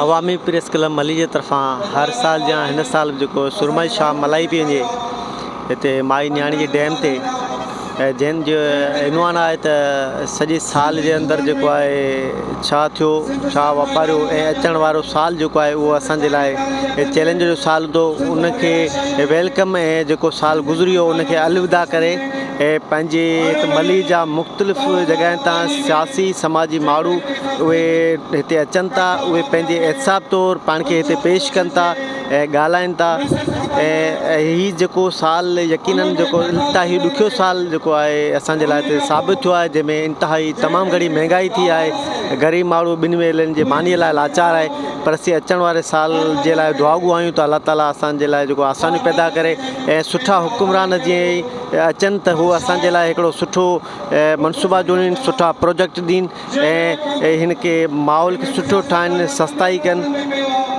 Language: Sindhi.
عوامي پريس ڪلب ملي جي طرفان هر سال جيان هن سال به جيڪو سرمئي شاهه ملهائي پئي وڃي هتي مائي نياڻي جي ڊيم تي ۽ جنهن جو عنوان آهي ته سڄي سال جي اندر جيڪو آهي ڇا ٿيو ڇا واپاريو ۽ اچڻ وارو سال جيڪو آهي اهو اسان جي لاء چئلينج جو سال هوندو ان کي welcome ۽ جيڪو سال گذري ويو ان کي الوداع ڪري ۽ پنهنجي هت ملي جا مختلف جڳهين تان سياسي سماجي ماڻهو اهي هتي اچن ٿا اهي پنهنجي احتساب طور پاڻ کي هتي پيش ڪن ٿا ۽ ڳالهائين ٿا ۽ هي جيڪو سال يقينن جيڪو انتهائي ڏکيو سال جيڪو آهي اسان جي لاء هتي ثابت ٿيو آهي جنهن ۾ انتهائي تمام گهڻي مهنگائي ٿي آهي غريب ماڻهو ٻن ويلن جي ماني لاء لاچار آهي پر اسين اچڻ واري سال جي لاء دعاگو آهيون ته الله تعالي اسان جي لاء جيڪو آسانيون پيدا ڪري ۽ سٺا حڪمران جيئن اچن ته هو اسان جي لاء هڪڙو سٺو منصوبا جوڙين سٺا پروجيڪٽ ڏين ۽ هن کي ماحول کي سٺو ٺاهن سستائي ڪن.